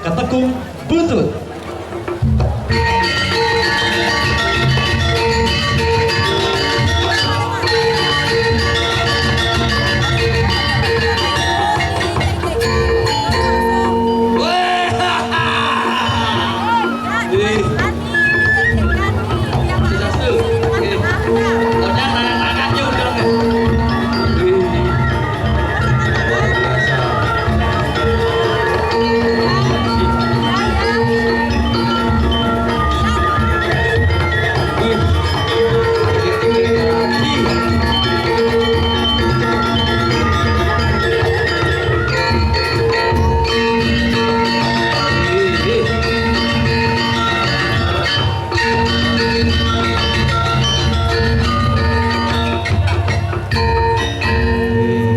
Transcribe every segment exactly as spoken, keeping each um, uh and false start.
Katekung Butut.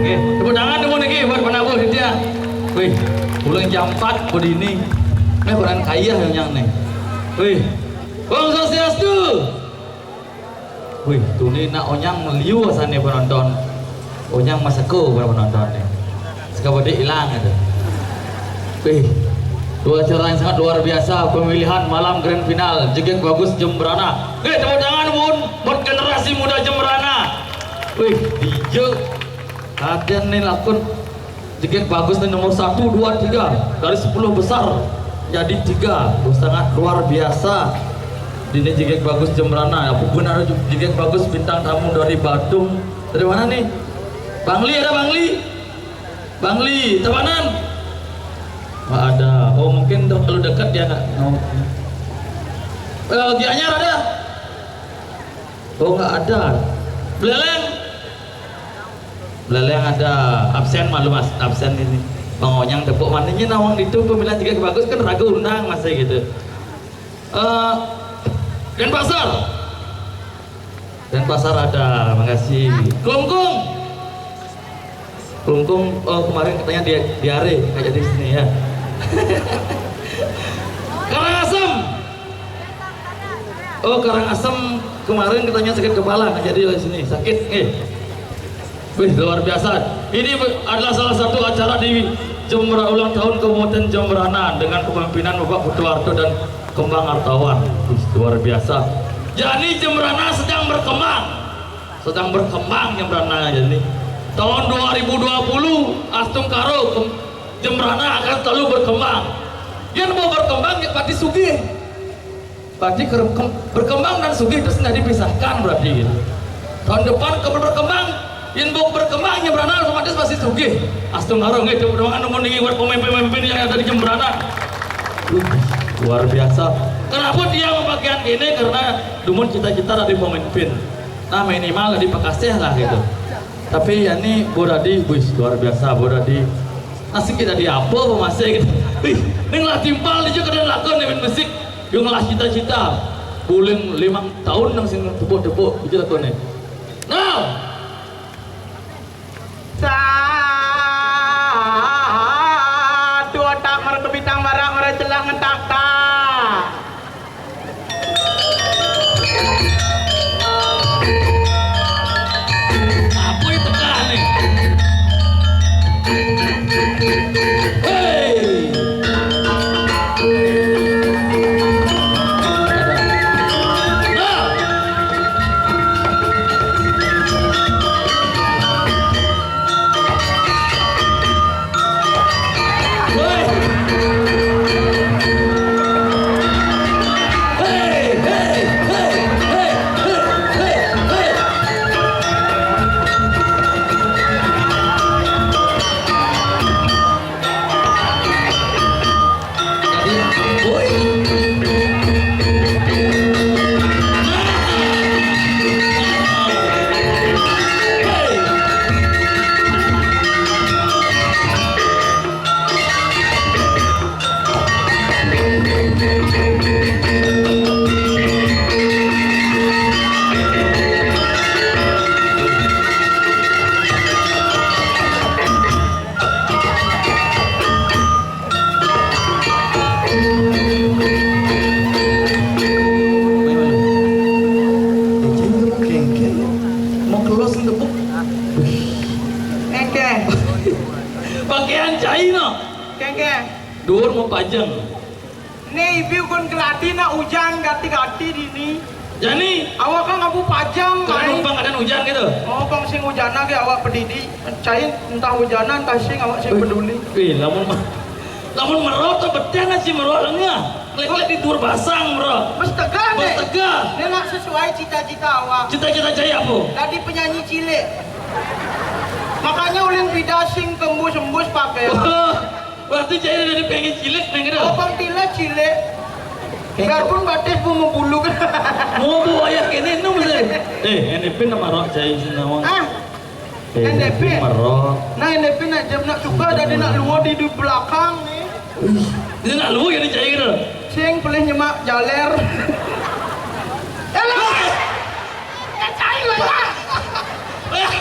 Nggih, tepuk tangan dulu niki buat penabuh Ditya. Wih, pulang jam empat berdini. Nih kurang kaya yang nih. Wih, Om Swastiastu. Wih, tuni nak onyang meliu sana penonton. Onyang masako para penonton nih. Sekabadi hilang itu. Wih, dua acara yang sangat luar biasa, pemilihan malam grand final, Jegeg Bagus Jembrana. Eh, tepuk tangan, Bun, buat generasi muda Jembrana. Wih, DJ. Latihan nih lakon. Jegeg Bagus nih nomor satu, dua, tiga. Dari sepuluh besar jadi tiga. Wih, sangat luar biasa. Ini Jegeg Bagus Jembrana. Apa benar Jegeg Bagus bintang tamu dari Badung? Dari mana nih? Bangli, ada Bangli? Bangli, Tabanan? Nggak ada. Oh, mungkin terlalu dekat dia nggak mau. Eh, Gianyar ada? Oh, nggak ada. Beleleng? Beleleng ada. Absen malu, Mas, absen ini. Bang Onyang tepuk mananya nawang itu pemilihan Jegeg Bagus kan ragu undang masih gitu. Eh, Denpasar. Denpasar ada, makasih. Klungkung. Klungkung, oh, kemarin katanya dia diare, nggak jadi sini ya. Karangasem. Oh, Karangasem kemarin katanya sakit kepala, nggak jadi di sini. Sakit, eh. Wih, luar biasa. Ini adalah salah satu acara di Jember, ulang tahun Kabupaten Jembrana dengan kepemimpinan Bapak Putu Harto dan Kembang Hartawan. Wih, luar biasa. Jadi Jembrana sedang berkembang. Sedang berkembang Jembrana jadi. Tahun dua ribu dua puluh, Astungkara, Jembrana akan selalu berkembang. Yang mau berkembang ya pasti sugih. Berarti ker-, kem-, berkembang dan sugih itu tidak dipisahkan berarti gitu. Tahun depan kalau berkembang, yang mau berkembang Jembrana otomatis pasti sugih. Astungkara nggih, tepuk tangan nunggu niki buat pemimpin-pemimpin yang ada di Jembrana. Wih, luar biasa. Kenapa dia memakai ini? Karena dumun cita-cita dari pemimpin. Nah, minimal dipakasih lah gitu. Tapi ya ini Bo Dadi, wih, luar biasa Bo Dadi. Asik kita di apa masih gitu. Wih, ini ngelah timpal aja kena lakon nih main musik. Yang ngelah cita-cita. Buling limang tahun nang sing tepuk-tepuk gitu lakon nih. Nah, satu otak mereka bintang barak mereka celang ngentak tak. Apa itu kah nih? Hei! Nah! Mau pajang. Ni ibi ukun gelati nak ujan gati-gati dini. Jani. Awak kan ngabu pajang, kan mai. Numpang kadang ujan gitu. Oh, pang sing ujan lagi awak pedidi. Cai entah ujanan, entah sing awak sing peduli. Wih, lamun ma-, lamun merot tuh beten sih merot lengah. Lek-lek di dur basang, bro. Mestegah, nih. Mestegah. Ni nak sesuai cita-cita awak. Cita-cita cai apa? Tadi penyanyi cilik. Makanya ulin pida sing kembus-embus pakai. Berarti cai dari pengen cilik, neng, gitu. Oh, pang tila cilik. Biarpun batis bu membuluk. Mau bu ayah kene, nung, sih. Eh, ini pin nama roh cai sing nawang. Ah. Eh, N D P. Merok. Nah, N D P nak jam nak suka, jadi nak luar di, di belakang ni. Ini nak luar ya, ni cai gitu. Sing pelih nyemak jaler. Elah! Ya, cai lah, ya. Eh,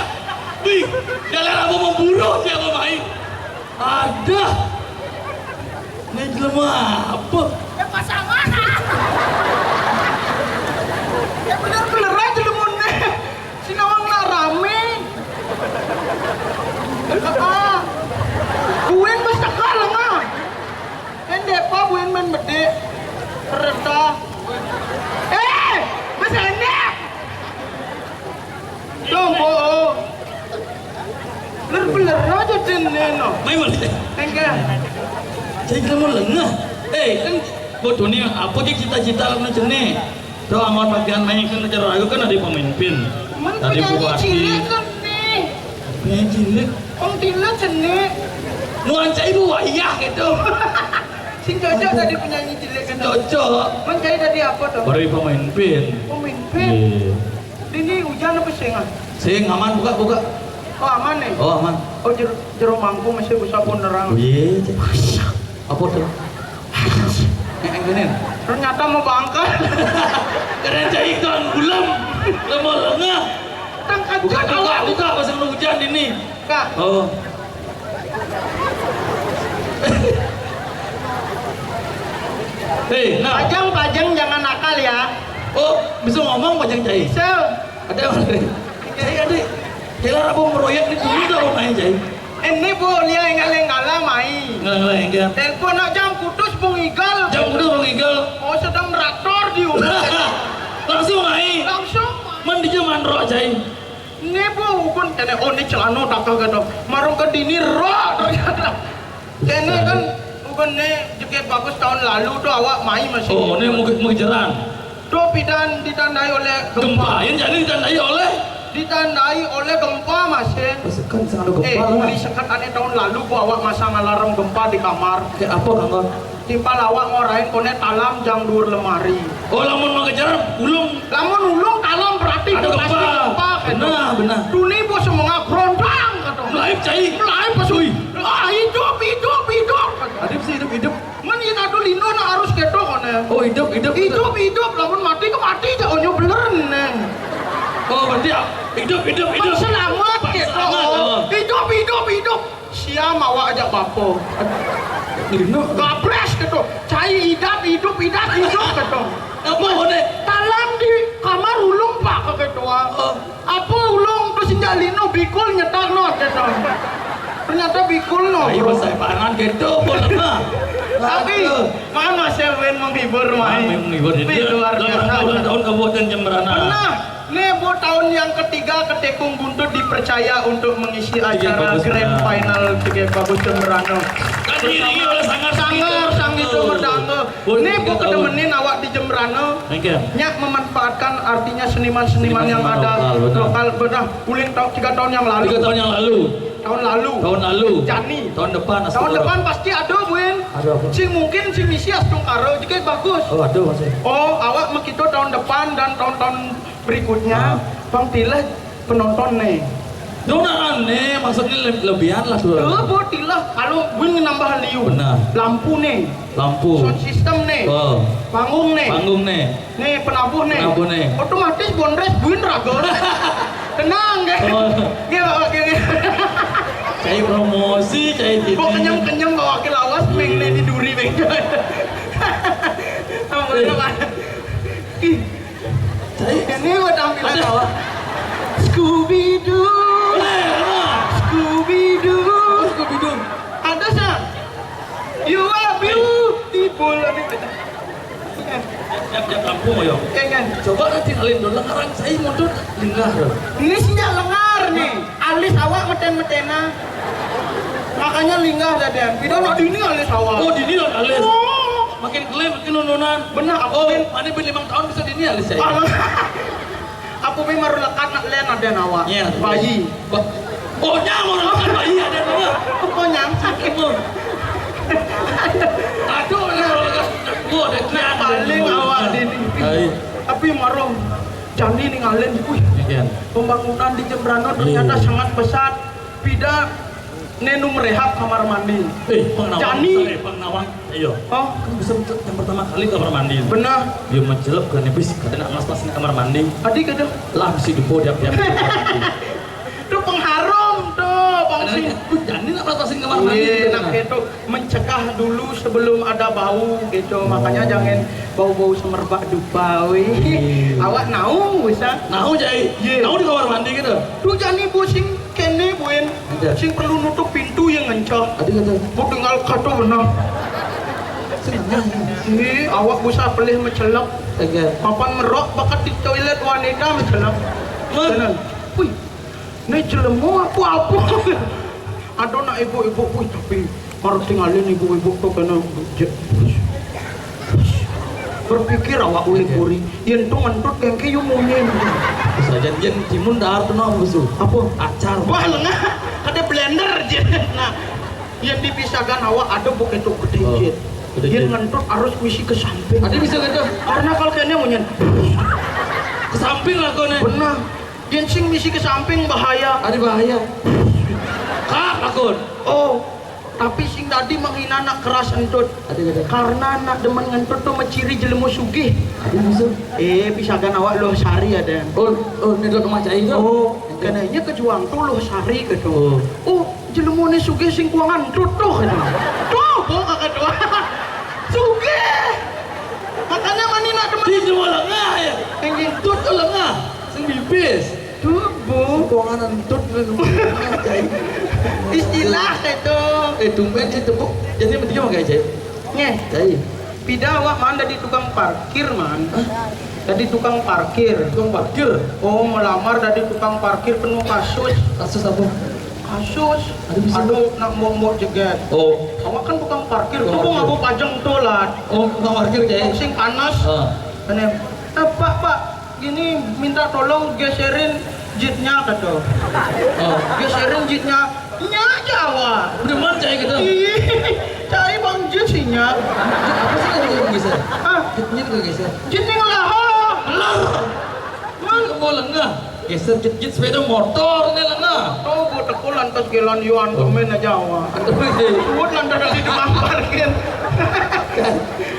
wih, jaler apa memburu siapa main? Ada. Ini jelema apa? Ya, pasangan, ah. Ya, bener-bener aja jelema ni. Si nawang nak rame. Ah. Buin bes teka lenga. Ende pa buin men bedik. Renta. Eh, bes ende. Tombo. Beler-beler aja den neno. Mai, Mas. Engke. Cai jelema lengah. Eh, kan bodoh ni, apa ke cita-cita lu jenih? Tuh, amat bagian main kan acara aku kan ada pemimpin. Men tadi penyanyi bupati. Cilik kan nih. Penyanyi cilik. Wong tila jenih. Nuan cai bu wayah gitu. Sing cocok tadi penyanyi cilik kan. Cocok. Men cai tadi apa tuh? Baru pemimpin. Pemimpin. Iya. Ini hujan apa sing, ah? Sing aman, buka, buka. Oh, aman nih? Oh, aman. Oh, jer-, jero mangku masih bisa pun nerang. Oh, iya, iya. Apa tuh? Eh, eh, gini. Ternyata mau bangka. Keren cai kan gulem. Lemah lengah. Tangkat buka, buka, awak buka, pasang hujan ini. Kak. Oh. Hei, nah. Pajang, pajang, jangan nakal ya. Oh, bisa ngomong pajang cai? Bisa. Ada apa? Cai ada. Kira apa meroyak ni dulu dah, main cai. Ini bu, lia enggak lenggala mai. Enggak, enggak, enggak. Telepon nak jam putus Bung Igal. Jam putus Bung Igal. Oh, sedang meraktor di rumah. Langsung mai. Langsung. Men di zaman roh cai. Ni bu, ukun kene, oh, ni celana takah kata. Marung ke dini roh ternyata. Kene kan, ukun ni jeket bagus tahun lalu tu awak mai masih. Oh, ni mungkin mengejaran. Tu pidan ditandai oleh gempa. Gempa, yang jadi ditandai oleh? Ditandai oleh gempa masih. Kan sangat ada gempa. Eh, lah. Beli sekat ane tahun lalu bu awak masang alarm gempa di kamar. Kayak apa, Kang? Timpal awak ngorain kone talam jang dur lemari. Oh, lamun mengejaran ulung. Lamun ulung talam berarti ada itu pasti gempa. Gempa, kan? Benar, benar. Duni bos semangat gerondang kata. Melayu cai. Melayu pas. Ui. Ah, hidup, hidup, hidup. Hidup sih, hidup, hidup. Men ina tu lino nak harus ketok kone. Oh, hidup, hidup. Hidup, hidup. Lamun mati ke mati je onyo beler neng. Oh, berarti ah, hidup, hidup, hidup. Selamat ketok. Selamat, oh. Hidup, hidup, hidup. Siam awak ajak bapa. Lino. Gabres gitu. Cai idap, hidup, idap, hidup gitu. Apa kone? Talam di kamar ulung pak gitu. Oh. Apa ulung tu sinjak lino bikul nyetak no gitu. Ternyata bikul no. Ayo, bro. Saya pangan gitu, boleh mah. Tapi, aduh. Mana saya main menghibur, main. Main menghibur. Tapi luar biasa. Ulang tahun Kabupaten Jembrana. Pernah. Nih, bu, tahun yang ketiga Ketekung Buntut dipercaya untuk mengisi acara grand final Tiket Bagus Jembrana. Kan diiringi oleh Sanggar Sanggar Sangitu Merdangga. Nih, bu, kedemenin awak di Jembrana. Nyak memanfaatkan artinya seniman-seniman yang ada lokal, benar. Uling tahun, tiga tahun yang lalu. Tiga tahun yang lalu. Tahun lalu. Tahun lalu. Jani. Tahun depan, tahun depan pasti ada, Buin. Ada apa? Sing mungkin sing misi astungkara juga bagus. Oh, ada masih. Oh, awak mekito tahun depan dan tahun-tahun berikutnya, ah. Bang Tilah penonton nih. Dona aneh, maksudnya le-, lebihan lah tu. Kalau buat Tilah, kalau Buin nambah liu. Benar. Lampu nih. Lampu. Sound system nih. Oh. Panggung nih. Panggung nih. Nih, penabuh nih. Penabuh nih. Otomatis bondres buin raga. Tenang, ge. Oh. Ge, bawa ge, ge. Cai promosi, cai titi. Kok kenyem-kenyem bawa ke lawas, meng, nih di duri, meng. Ampun, eh. Ih. Cai. Ini buat tampilan awak. Scooby-Doo. Eh, apa? Scooby-Doo. Scooby-Doo. Ada, Sa? You are beautiful. Yang, yang kampung, ayo. Coba nanti alin dulu, lengaran saya mundur, lingah dulu. Ini sih lengar nih. Alis awak meten-metena. Makanya lingah, Daden. Pida nak dini alis awak. Oh, dini lah alis. Oh. Makin kelem, makin nununan. Benar, aku. Oh, mana bin limang tahun bisa dini alis saya. Ah, aku bin baru lekat nak len ada nawa. Iya. Bayi. Ba-, oh, nyang orang lekat bayi ada nawa. Oh, nyang. Sakit, Bu. Aduh, orang lekat. Bu, ada kian. Paling awak dini. Tapi marung. Jani ningalin, wih, pembangunan di Jembrana ternyata sangat pesat. Pida nenu merehab kamar mandi. Eh, pengenawang. Jani. Bisa, eh, pengenawang. Iya. Oh. Kan bisa yang pertama kali kamar mandi. Benar. Dia mencelep ke nipis, kada nak ngelas-ngelasin kamar mandi. Adi kada. Lah, si dupo dia, dia. Itu pengharum tuh, Bang Sing. Jani nak ngelas-ngelasin kamar mandi. Iya, gitu, nak nah. Itu mencegah dulu sebelum ada bau gitu. Makanya jangan bau-bau semerbak dupa, wih. Awak naung bisa. Naung, Cai? Iya. Naung di kamar mandi gitu? Tuh, jani bau sing kene, buin. Ada. Sing perlu nutup pintu yang ngencah. Ada kata. Bau tinggal kata benar. Ini awak bisa pelih mecelep. Ada. Papan merok bakat di toilet wanita mecelep. Wih. Ini jelema apa-apa. Ada nak ibu-ibu, wih, tapi harus tinggalin ibu-ibu tuh kena je-, berpikir awak ulih puri. Yen tuh ngentut kengke yu munyin. Sajan yen timun dahar tuh nang busu. Apa? Acar. Wah, lengah. Ada blender je. Nah, yen dipisahkan awak ada bukit tuh gede je. Yen ngentut harus misi ke samping. Ada bisa gitu. Karena kalau kena munyin. Ke samping lah kau nih. Benar. Yen sing misi ke samping bahaya. Ada bahaya. Kak, takut. Oh, tapi sing tadi menghina nak keras entut. Ada, ada. Karena nak demen ngentut tuh menciri jelemu sugih. Ada bisa. Eh, bisa kan awak loh sari ada. Oh, oh, ini dot rumah cai itu. Oh, kenanya kejuang tuh loh sari gitu. Oh. Oh, jelemu ni sugih sing kuangan tuh tuh. Tuh, bu, kakak tua. Sugih. Makanya mani nak demen. Di dua lengah ya. Yang ngentut tuh lengah. Sing bibis. Tuh, bu. Sing kuangan entut. Istilah itu. Eh, tumben sih tepuk. Jadi mending pakai aja. Nih. Jadi. Pida awak man dari tukang parkir, man. Hah? Dari tukang parkir. Tukang parkir? Oh, melamar dari tukang parkir penuh kasus. Kasus apa? Kasus. Aduh, bisa. Aduh, nak mbok-mbok jeget. Oh. Awak kan tukang parkir. Tukang parkir. Tuh, ngabuk pajeng tuh lah. Oh, tukang parkir, Cai. Sing panas. Ah. Ini, eh, Pak, Pak, gini, minta tolong geserin jitnya, kata. Oh. Geserin jitnya. Nya aja awak. Demen, Cai, gitu. Ih, Cai bang jit sih nya. Apa sih yang geser? Hah? Jitnya itu geser. Jit ning lah. Lah. Mana mau lengah? Geser jit-jit sepeda motor ni lengah. Oh, buat aku lantas gelan yuan komen aja awak. Aduh, iya. Buat lantas dari tukang parkir.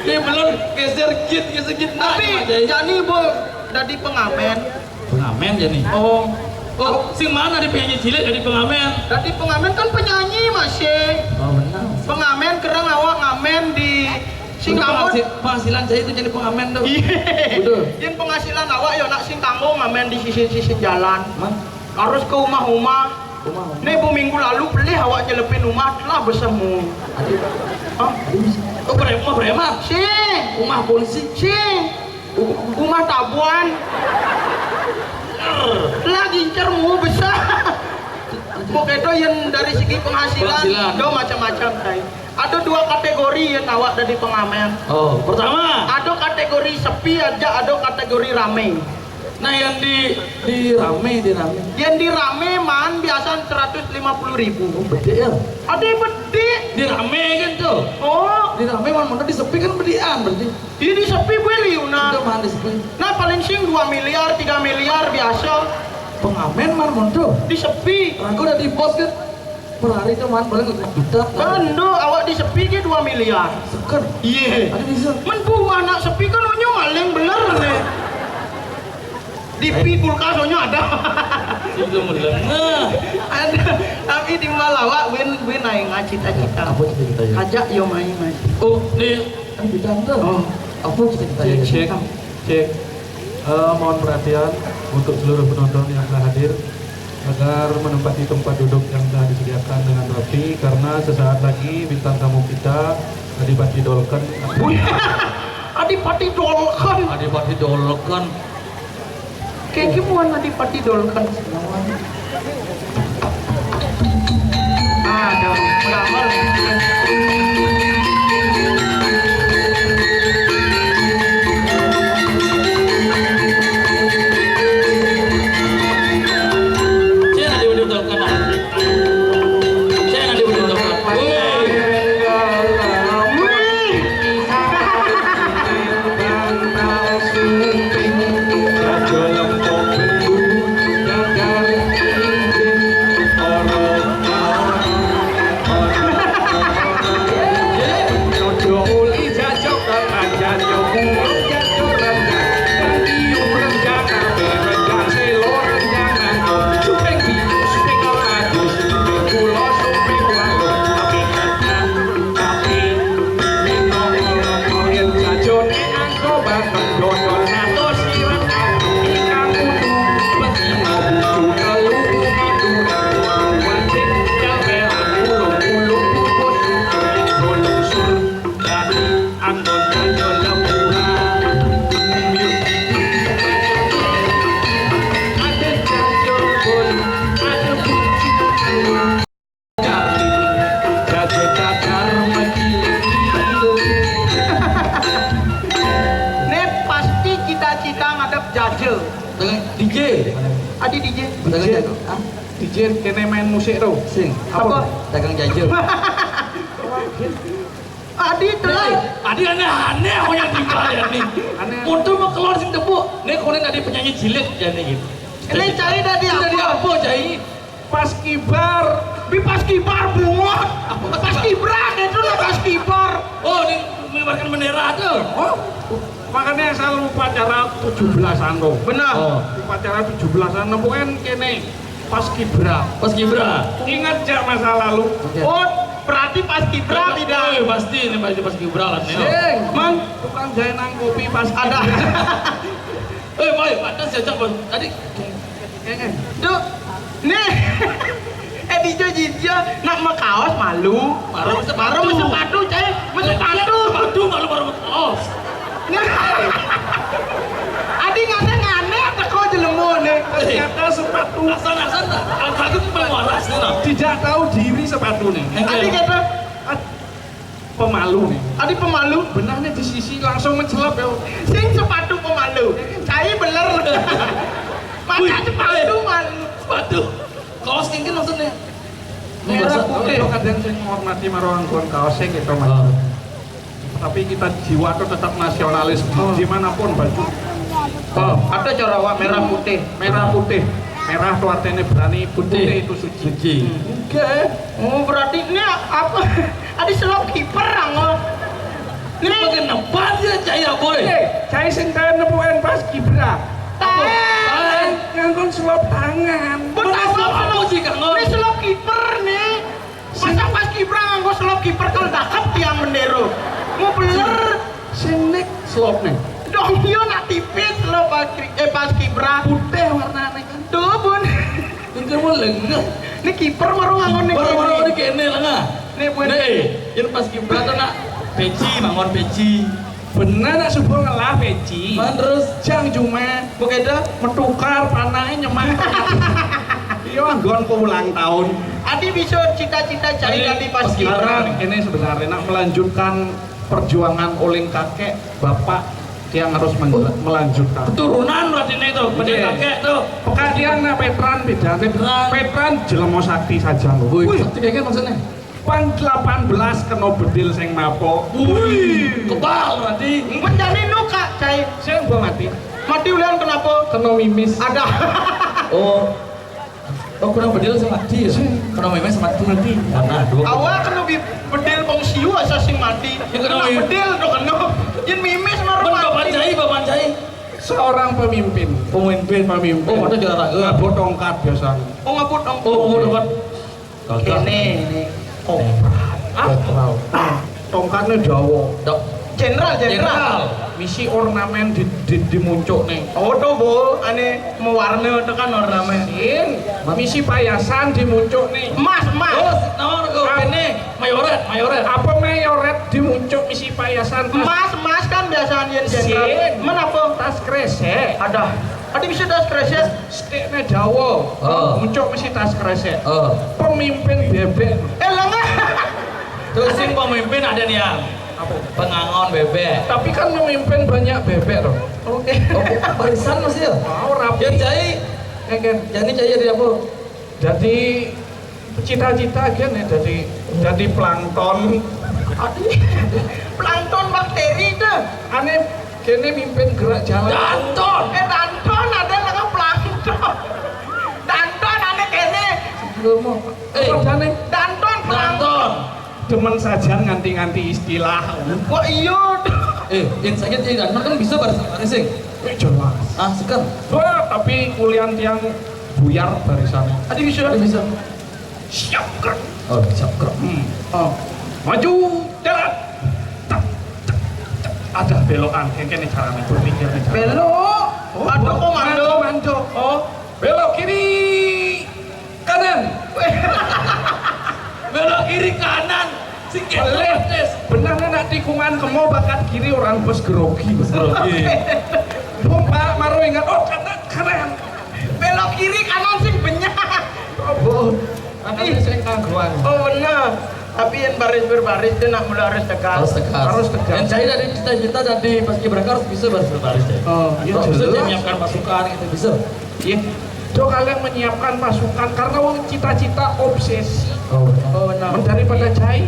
Dia belum geser jit, geser jit. Tapi, jani, bu, dari pengamen. Pengamen jani. Oh. Oh, sing mana di penyanyi cilik dari pengamen? Dari pengamen kan penyanyi masih. Oh, benar. Pengamen kerang awak ngamen di Sing kanggo penghasi-, penghasilan saya itu jadi pengamen tuh. Iya. Betul. Yen penghasilan awak ya nak sing kanggo ngamen di sisi-sisi jalan. Mang? Harus ke rumah-rumah. Rumah-rumah. Nih, bu, minggu lalu pelih awak nyelepin rumah telah besemu. Aduh. Hah? Aduh. Oh, preman, rumah preman. Sing. Rumah polisi. Sing. Rumah tabuan. Lagi incer mu besar. Pokoknya yang dari segi penghasilan, penghasilan. Do macam-macam, Cai. Ada dua kategori yang awak dari pengamen. Oh, pertama. Ada kategori sepi aja, ada kategori rame. Nah, yang di, di rame, di rame. Yang di rame man biasa seratus lima puluh ribu. Oh, bede ya? Ada yang bede. Di rame kan tuh. Oh. Di rame man, mana di sepi kan bedean berarti. Di, di sepi beli, nah. Itu man di sepi. Nah, paling sing dua miliar, tiga miliar biasa. Pengamen man monto. Di sepi. Aku udah di pos kan. Per hari itu man paling juta. Endo awak di sepi ke dua miliar. Seker. Iya. Ada bisa. Men bu anak sepi kan onyo maling bener nih. Di pi kulkas onyo ada. Itu melengah. Ada. Tapi di malam awak win win aing cita-cita. Apa cita-cita ya? Ajak yo main main. Oh, nih. Kan bidang tuh. Oh. Apa cita-cita ya? Cek, cek. Eh, mohon perhatian untuk seluruh penonton yang telah hadir agar menempati tempat duduk yang telah disediakan dengan rapi, karena sesaat lagi bintang tamu kita Adipati Dolken. Wih, Adipati Dolken. Adipati Dolken. Kayak gimana Adipati Dolken? Aduh, udah. Saya nggak diundang. Saya nggak diundang. Wih. Nek pasti cita-cita ngadep jaje. Dengan D J. Adi D J. Dengan D J. Hah? D J kene main musik to. Sing. Apa? Dagang jaje. Adi telah. Adi aneh-aneh, aku yang tinggal ya nih. Aneh. Motor mau keluar sing tepuk. Nek konen adi penyanyi cilik ya nih gitu. Ini cai dari apa? Dari apa, cai? Pas kibar. Bi pas kibar bungot. Pas kibra itu lah pas kibar. Oh, ini mengibarkan bendera tuh. Oh, makanya saya lupa acara tujuh belasan tuh. Benar. Oh. Lupa acara tujuh belasan, nemuin kene pas kibra. Pas kibra. Ingat jak masa lalu. Oke. Oh, berarti pas kibra tidak. Eh, pasti ini pasti pas kibra lah nih. Sing, man, tukang jainang kopi pas ada. Eh, baik, pantas ya, Cak, Bos. Tadi Duh, nih. Eh, dijo, dijo, nak mau kaos malu. Baru sepatu. Baru mau sepatu, cai. Mau sepatu. Sepatu malu baru mau kaos. Nih. Adi ngane-ngane teko jelemu nih. Ternyata sepatu. Asal-asal tak. Asal itu paling waras nih, nah. Tidak tahu diri sepatu nih. Adi kata, pemalu nih. Adi pemalu. Benarnya di sisi langsung mencelap ya. Sing sepatu pemalu. Cai beler. Masa sepatu malu. Sepatu. Kaos kengken maksudnya. Merah putih. Kadang saya menghormati marang anggon kaos sing gitu, Mas. Oh. Tapi kita jiwa tuh tetap nasionalis dimanapun baju. Oh, ada cara awak merah putih. Merah putih. Merah tuh artinya berani, putih itu suci. Suci. Oke. Oh, berarti ini apa? Ada selop kiper, anggo. Ini pakai nepan ya, cai apa, eh? Eh, cai sing tahan nepuan pas kibra. Tahan. Tahan. Ngangkon selop tangan. Betul, selop apa sih, Kang? Ini selop kiper nih. Masa pas kibra nganggo selop kiper, kalau cakep tiang bendero. Mau beler. Sing nek selop nih. Dong, yo nak tipis selop pas kri-, eh, pas kibra. Putih warnanya kan. Tuh, Bun. Ini mau lengah. Ini kiper baru nganggo nih. Baru-baru ini kene lengah. Nih, Bun. Nih, ini pas kibra tuh nak peci, mangon peci. Bener nak subuh ngelah peci. Man terus? Jang Jumat. Begitu? Metukar panahnya nyemak. Iya, anggon ku ulang tahun. Adi bisa cita-cita cari. Adi, ganti pas sekarang kibra. Ini sebenarnya nak melanjutkan perjuangan uling kakek, bapak yang harus men-, oh, melanjutkan. Keturunan berarti ini tuh, beda. Iya. Kakek tuh. Pekan tiang nak Petran beda. Petran. Petran jelema sakti saja lho. Wih, sakti kayak maksudnya? Pan delapan belas kena bedil sing mapo. Wih, kebal berarti. Menjadi nuka, cai. Sing gua mati. Mati ulian kenapa? Kena mimis. Ada. Oh. Oh, kurang bedil sing mati ya? Sing. Kena mimis mati. Mati. Nah, dua. Awak kena bi-, bedil wong siu asa sing mati. Ya, kena mimis. Bedil do kena. Yen mimis maru mati. Bapak Jai, Bapak Jai. Seorang pemimpin. Pemimpin. Pemimpin. Oh, ada juara. Ngabut tongkat biasanya. Oh, ngabut tongkat. Oh, ngabut tongkat. Gagah. Ini, ini. Kopral. Ah, kopral. Tongkatnya Jawa. Dok. Jenderal, jenderal. Jenderal. Misi ornamen di, di, di muncuk nih. Oh, to, Bu, ane mewarna tekan ornamen. Sin, misi payasan di muncuk nih. Emas, emas. Oh, nawar kok. Ah. Kene, mayoret, mayoret. Apa mayoret di muncuk misi payasan? Emas, emas kan biasanya jenderal. Sin. Men apa? Tas kresek. Ada. Ada bisa tas kresek? Stik ne dawa. Oh. Muncuk misi tas kresek. Oh. Pemimpin bebek. Eh, lengan. Terus sing pemimpin ada nih, yang apa? Pengangon bebek. Tapi kan memimpin banyak bebek, loh. Oke. Oke, barisan masih ya? Mau rapi. Ya, cai. Enggak. Jadi cai jadi apa? Jadi cita-cita kan ya jadi jadi plankton. Aduh. Plankton bakteri itu. Ane kene mimpin gerak jalan. Danton. Eh, danton ada nama plankton. Danton ane kene. Lomo. Eh, apa jane? Danton, plankton. Danton. Demen sajan nganti-nganti istilah. Kok iya? Eh, yang sakit ini kan bisa bahasa Inggris, sing? Eh, jelas. Ah, sekarang. Wah, tapi kuliah tiang buyar barisannya. Tadi bisa. Tadi bisa. Siap, gerak. Oh, siap, gerak. Hmm. Oh. Maju, jalan. Tak, tak, tak. Ada belokan. Kayak gini caranya berpikir nih, cara. Belok. Oh, ada komando. Komando. Oh, belok kiri. Kanan. Belok kiri kanan. Sing ketok. Bener nih, nak tikungan kemo bakat kiri orang bos grogi. Bos grogi. Bom, Pak, maru ingat. Oh, kanan, kanan. Belok kiri kanan sing benyah. Oh, nanti saya kangguan. Oh, bener. Tapi yang baris berbaris dia nak mulai harus tegas. Harus tegas. Harus tegas. Yang saya dari cita-cita tadi pas kibraka harus bisa baris berbaris ya. Oh, iya, harus bisa jelas. Dia menyiapkan pasukan gitu bisa. Iya. Do kalian menyiapkan pasukan karena wong cita-cita obsesi. Oh, benar. Oh, benar. Daripada cai.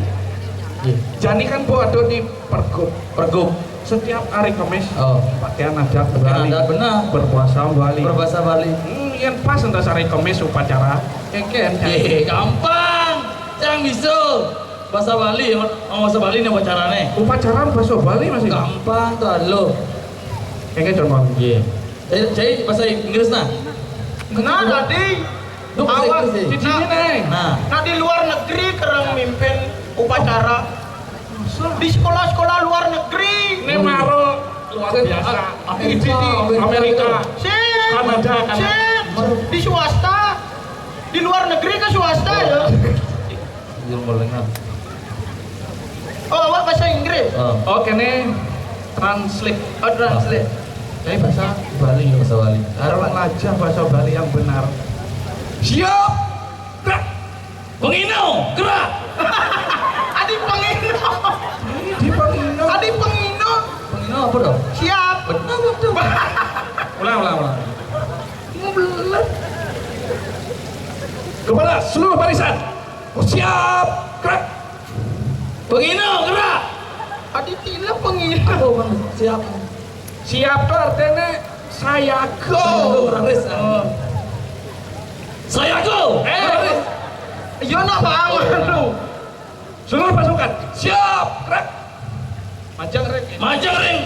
Iya. Jani kan buat di pergub. Pergub. Setiap hari Kamis, oh, pakaian adat Bali. Pakaian adat, benar. Berpuasa Bali. Berpuasa Bali. Hmm, yang pas entah hari Kamis upacara. Keken. Eh, gampang. Yang bisa bahasa Bali, bahasa Bali nih upacarane. Upacara bahasa Bali masih. Gampang tuh lo. Keken, contoh. Iya. Jadi, jadi bahasa Inggris nah. Nah, tadi. Lu bahasa Inggris sih. Di sini nih. Nah. Nah, di luar negeri kerang mimpin upacara. Di sekolah-sekolah luar negeri. Ini maro luar biasa. Amerika, di Amerika. Amerika. Sip. Kanada, Kanada. Sip. Di swasta. Di luar negeri ke swasta ya. Yang palingan. Oh, awak bahasa Inggris. Oh. Oke nih. Translate. Oh, translate. Ini bahasa Bali ya. Bahasa Bali. Harus belajar bahasa Bali yang benar. Siap. Gerak. Pengino, gerak. Adi pengino. Di pengino. Adi pengino. Pengino apa dong? Siap. Benar betul. Ulang, ulang, ulang. Mau bener. Kepada seluruh barisan. Siap, gerak. Pengino, gerak. Adi tila pengino. Oh, siap. Siap tuh artinya saya go. Raris. Oh. Saya go. Eh. Raris. Iya, nak bangun lu. Seluruh pasukan, siap, gerak. Majang ring. Majang ring.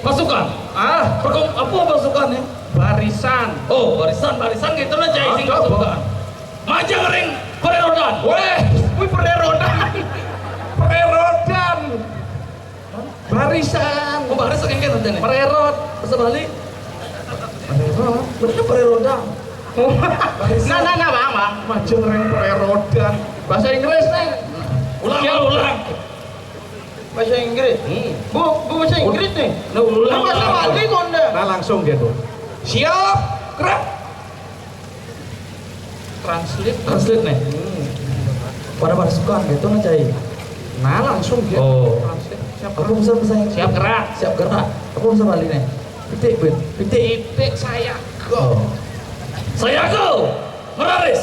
Pasukan. Ah, perkom apa pasukan nih? Barisan. Oh, barisan, barisan gitu lah, cai sing pasukan. Majang ring, pererodan. Weh, wih, pererodan. Pererodan. Barisan. Oh, barisan yang kayak nih. Pererot. Bahasa Bali. Pererot. Bener pererodan. Nah, nah, nah, bang, bang. Majeng ring pererodan. Bahasa Inggris nih. Ulang, ulang, ulang. Bahasa Inggris. Hmm. Bu, bu bahasa Inggris nih. Nah, ulang. Nah, bahasa Bali kok ndak? Nah, langsung dia tuh. Siap, gerak. Translate. Translate nih. Hmm. Pada pasukan gitu nah, cai. Nah, langsung dia. Oh. Translate. Siap, aku bisa bisa yang siap gerak. Siap gerak. Aku bisa Bali nih. Pitik, Bun. Pitik. Pitik saya. Go. Saya go. Meraris.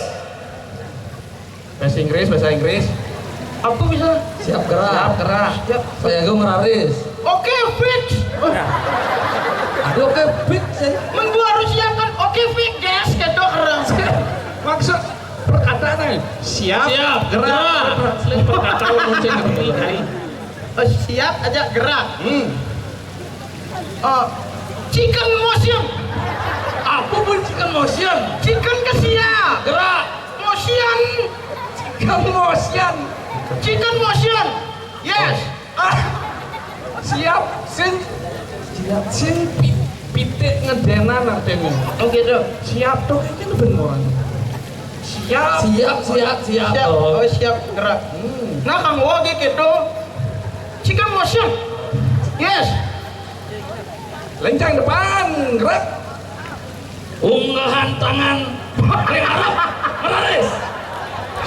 Bahasa Inggris, bahasa Inggris. Aku bisa. Siap gerak. Siap gerak. Siap. Saya go meraris. Oke, fix. Aduh, oke, fix ya. Men gua harus siapkan oke, fix, guys, gitu orang. Maksud perkataan nih. Siap. Siap. Gerak. Gerak. Translate perkataan mesti ngerti, Kai. Eh, siap aja gerak. Hmm. Eh, chicken motion. Apa pun chicken motion? Chicken ke siap. Gerak. Motion. Chicken motion. Chicken motion. Yes. Ah. Siap, sing. Siap, sing pi-, pitik ngedenan artine. Oh, gitu. Siap to, iki lho ben ora. Siap. Siap, siap, siap. Siap. Oh. Oh, siap, gerak. Hmm. Nah, kanggo iki gitu. Second motion. Yes. Lencang depan, gerak. Unggahan tangan ring arep, ngeraris.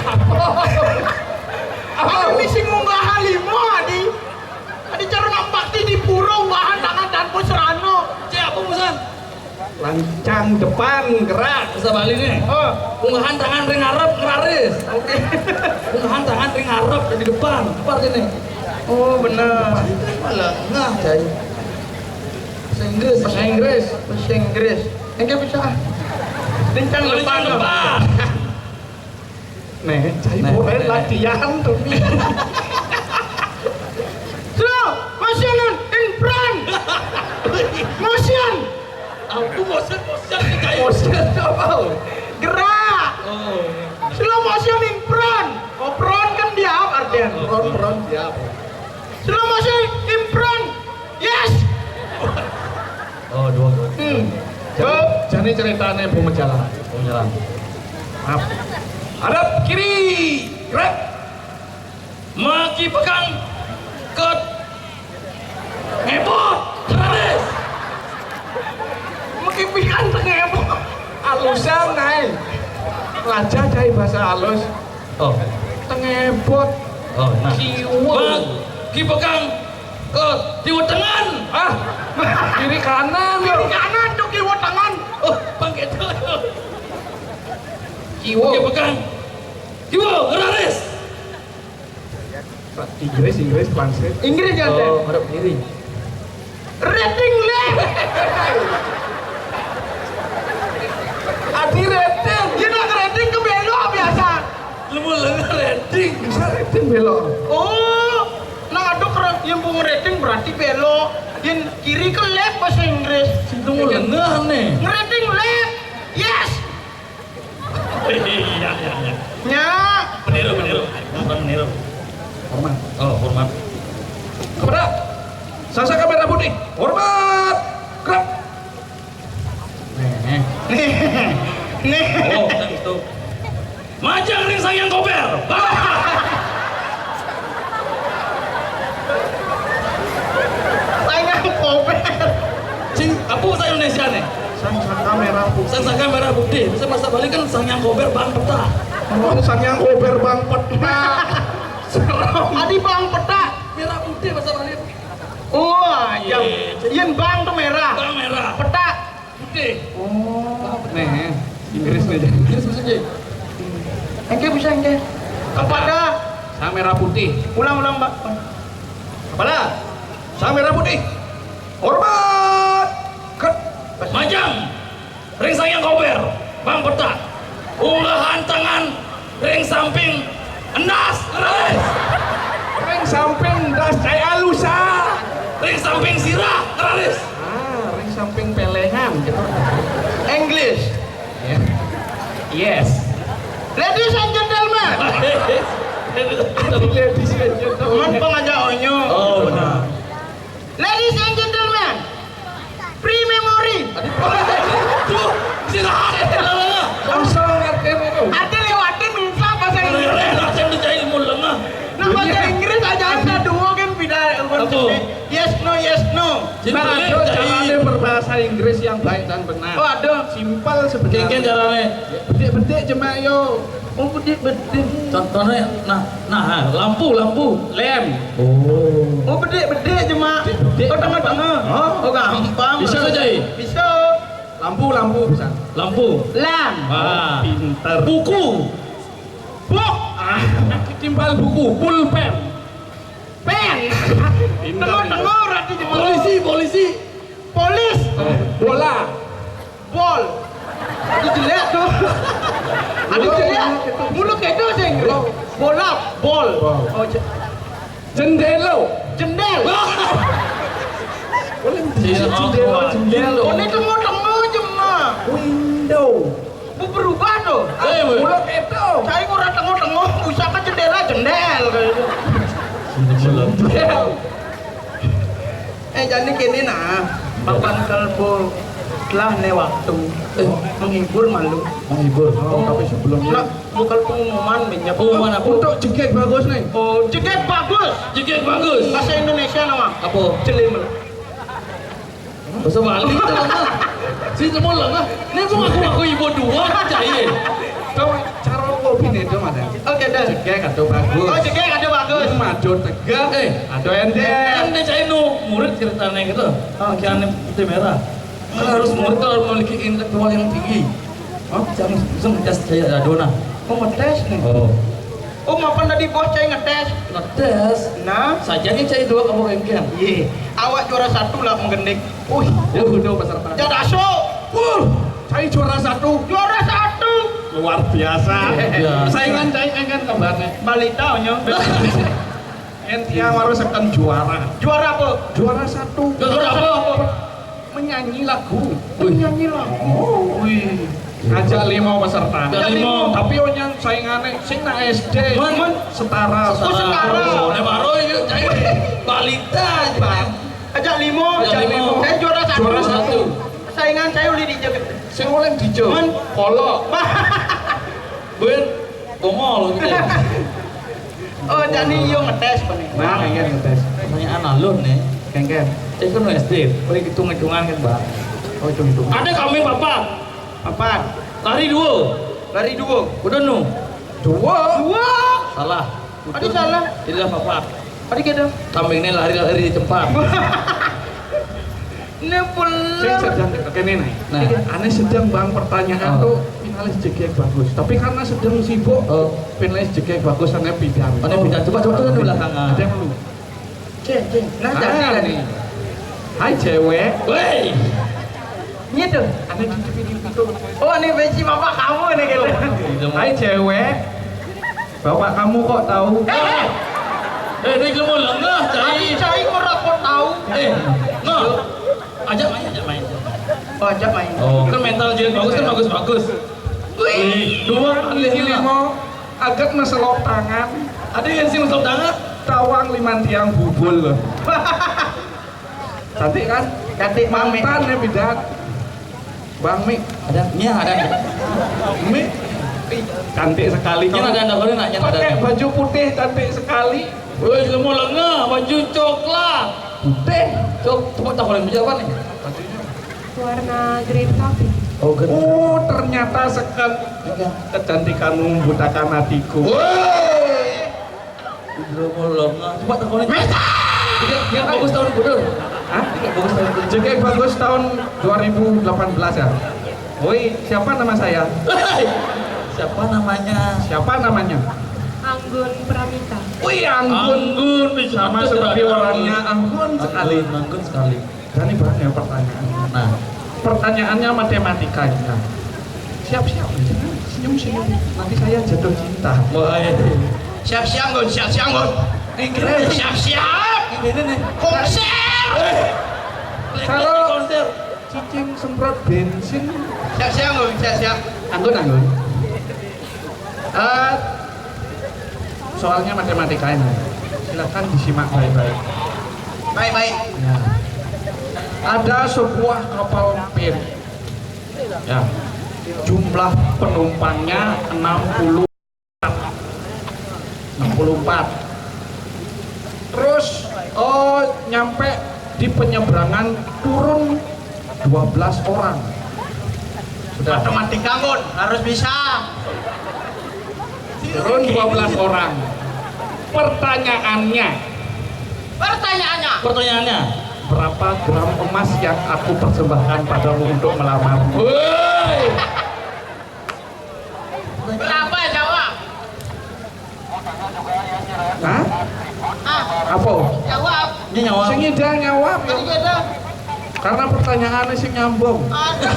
Apa? Apa? Aku misi ngunggah limo, Adi. Adi cara nang bakti di pura, unggahan tangan tanpa serana. Cek apa, Musan? Lancang depan, gerak. Bisa balik nih. Oh. Unggahan tangan ring arep, ngeraris. Oke. Unggahan tangan ring arep, di depan. Apa artinya? Oh, bener. Malah ngah, Cai. Bahasa Inggris. Bahasa Inggris. Bahasa Inggris. Enggak bisa. Lencang depan. Lencang depan. Nih, Cai boleh latihan tuh. Slow motion in front. Motion. Aku motion, motion nih, Cai. Motion apa? Gerak. Oh. Slow motion in front. Oh, front kan dia apa artinya? Oh, front, front dia apa? Slow motion in front. Yes. Oh, dua, dua. Hmm. Jane, jane ceritane Bu Mejalan. Bu Mejalan. Maaf. Hadap kiri, gerak. Maki pegang ke ngepot, terus. Maki pegang ke ngepot. Alusan ae. Lajah cai bahasa halus. Oh. Tengepot. Oh, nah. Kiwa. Bang, ki pegang ke kiwa tengan. Ah, kiri kanan. Kiri kanan tuh kiwa tengan. Oh, bang gitu. Kiwa. Ki pegang. Kiwa, ngeraris. Inggris, Inggris, translate. Inggris ya, oh, ngadep kiri. Rating leh. Adi rating. Dia nak rating ke belok biasa. Lemu lengah rating. Bisa rating belok. Oh, nak aduk yang pun rating berarti belok. Yang kiri ke left bahasa Inggris. Lemu lengah nih. Ngerating left. Yes. Iya, iya, iya. Nya. Meniru, meniru. Bukan meniru. Hormat. Oh, hormat. Kepada Sasaka Merah Putih. Hormat. Gerak. Nih. Nih. Oh, kan itu. Majang ring Sang Hyang Kober. Bah. Sang Hyang Kober. Sing, apa bahasa Indonesia nih? Sang Saka Merah Putih. Sang Saka Merah Putih. Bisa bahasa Bali kan Sang Hyang Kober Bang Peta. Oh, Sang Hyang Kober Bang Peta. Serem. Adi Bang Peta. Merah Putih bahasa Bali. Oh, iya. Yen bang tuh merah. Bang merah. Peta. Putih. Oh. Nih, Inggris nih. Inggris bisa aja. Engke bisa engke. Kepada Sang Merah Putih. Ulang, ulang, Pak. Kepada Sang Merah Putih. Hormat. Ke Majang. Ring Sang Hyang Kober, Bang Peta. Unggahan tangan ring samping endas, ngeraris. Ring samping endas, cai alusan. Ring samping sirah, ngeraris. Ah, ring samping pelengan gitu. English. Ya. Yes. Ladies and gentlemen. Ladies and gentlemen. Cuman pengajak onyo. Oh, benar. Ladies and gentlemen, free memory. Duh, istirahat. Kosong artinya itu. Ada lewatin bisa bahasa Inggris. Leren, leren, cai ilmu lengah. Nah, bahasa Inggris aja ada dua kan beda. Apa? Yes, no, yes, no. Nah, ada caranya berbahasa Inggris yang baik dan benar. Oh, ada. Simpel sebenarnya. Kengken caranya. Bedik-bedik cuma yo. Oh, bedik-bedik. Contohnya, nah, nah, lampu, lampu, lem. Oh. Oh, bedik-bedik cuma. Bedik-bedik. Oh, tengah-tengah. Hah? Oh, gampang. Bisa saja, ya? Bisa. Lampu, lampu bisa. Lampu. Lam. Wah. Oh, pinter. Buku. Buk. Ah, timpal buku, pulpen. Pen. Pinter. Tengah-tengah berarti cuma. Polisi, polisi. Polis. Bola. Bol. Itu jelek tuh. Aduh, jelek. Mulut kayak itu sih. Bola, bol. Bol. Oh, je- Jendelo. Jendel. Boleh. Iya, jendelo, oh, jendelo. Oh, ini tengok-tengok aja, Mak. Window. Bu berubah tuh. Eh, weh. Mulut itu. Saya kurang tengok-tengok, usah ke jendela, jendel kayak itu. Jendel. Jendel. Jadi kene nah, papan kalbu telah ne waktu. Eh, menghibur malu. Menghibur. Oh, tapi sebelumnya nak buka pengumuman minyak. Pengumuman apa? Untuk jegeg bagus nih. Oh, jegeg bagus. Jegeg bagus. Bahasa Indonesia nama? Apa? Celimel. Bahasa Bali kita lah. Si semua lah. Ini mau aku aku ibu dua aja iya. Dong, cara ngopi nih dong ada. Oke deh. Jegeg atau bagus. Oh, jegeg atau bagus. Maju tegak. Eh, atau endek. Kan dia cai nu murid ceritanya gitu. Oh, jangan putih merah. Kan harus murid tuh harus memiliki intelektual yang tinggi. Oh, jangan bisa ngetes kayak Radona. Oh, ngetes nih. Oh. Oh, mapan tadi bos cai ngetes. Ngetes. Nah, saja nih cai dua kamu engkel. Iya. Awak juara satu lah menggending. Wih, ya udah peserta. Jadaso. Wuh, cai juara satu. Juara satu. Luar biasa. Iya. Saingan cai engkel kabarnya. Balita onyo. Entia baru second juara. Juara apa? Juara satu. Juara apa? Menyanyi lagu. Wih. Menyanyi lagu. Wih. Ngajak lima peserta. Ngajak lima. Tapi onyang saingane sing nak S D. Men. Setara. Oh, setara. Oh, nek baru iki cai balita aja. Ajak lima. Ajak lima. Saya juara satu. Juara satu. Saingan saya oleh dijak. Sing oleh dijak. Men. Polo. Ben. Bongol gitu. Oh, jadi yo ngetes apa nih? Nah, iya ngetes. Pertanyaan alun nih. Kengken. Cek kan S D. Oh, hitung-hitungan kan, Bang. Oh, hitung-hitungan. Ada kami papat. Papat. Lari dua. Lari dua. Udah nu. Dua. Dua. Salah. Tadi salah. Tidak papat. Tadi kita. Kambing ini lari-lari di tempat. Ini pula. Sing sedang kene nih. Nah, ane sedang bang pertanyaan tuh finalis jegeg bagus. Tapi karena sedang sibuk, finalis jegeg bagus ane pidan. Ane pidan. Coba, coba turun di belakangan. Ada yang lu. Cek, cek. Nah, jadi nih. Hai cewek. Woi. Ini tuh. Ane cuci piring itu. Oh, ini beci bapak kamu nih gitu. Hai cewek. Bapak kamu kok tahu? Eh, eh, ini kamu lengah, cai. Cai kok kok tahu? Eh, no. Ajak main, ajak main. Oh, ajak main. Oh, kan mental dia bagus kan bagus-bagus. Wih, dua kali lima. Agak meselop tangan. Ada yang sih meselop tangan? Tawang liman tiang bubul. Cantik kan? Cantik, Bang Mik. Mantan ya, bidan. Bang Mik. Ada, Mia ada. Mik. Ih, cantik sekali. Ini kamu. Ada, ada, ada, ada. Pakai baju putih, cantik sekali. Woi, semua lengah, baju coklat. Putih. Cok, coba tak boleh beli apa nih? Bajunya. Warna green coffee. Oh, green. Oh, ternyata sekan. Iya. Kecantikanmu membutakan hatiku. Woi. Hidromolog. Nah, coba telepon. Dia, dia bagus tahun kudu. Hah? Dia bagus tahun kudu. Jadi bagus tahun dua ribu delapan belas ya. Woi, siapa nama saya? Siapa namanya? Siapa namanya? Anggun Pramita. Wih, Anggun. Anggun, sama seperti orangnya, anggun sekali. Anggun, anggun sekali. Berani banget ya pertanyaannya. Nah, pertanyaannya matematika ini. Nah, siap-siap, jangan senyum-senyum. Nanti saya jatuh cinta. Wah, iya. Siap-siap, Gun. Siap-siap, Gun. Ini keren. Siap-siap. Ini nih. Konser. Eh. Kalau konser. Cicing semprot bensin. Siap-siap, Gun. Siap-siap. Anggun, anggun. Eh, soalnya matematika ini. Silakan disimak baik-baik. Baik-baik. Ya. Ada sebuah kapal feri. Ya. Jumlah penumpangnya enam puluh empat. Enam puluh empat. Terus, oh, nyampe di penyeberangan turun dua belas orang. Sudah. Matematika, Gun, harus bisa. Turun dua belas orang. Pertanyaannya. Pertanyaannya. Pertanyaannya, berapa gram emas yang aku persembahkan padamu untuk melamarmu? Woi. Berapa, jawab? Hah? Ah. Apa? Jawab. Ini nyawa. Sing ngidang nyawa. Tadi ada. Karena pertanyaannya sing nyambung. Aduh.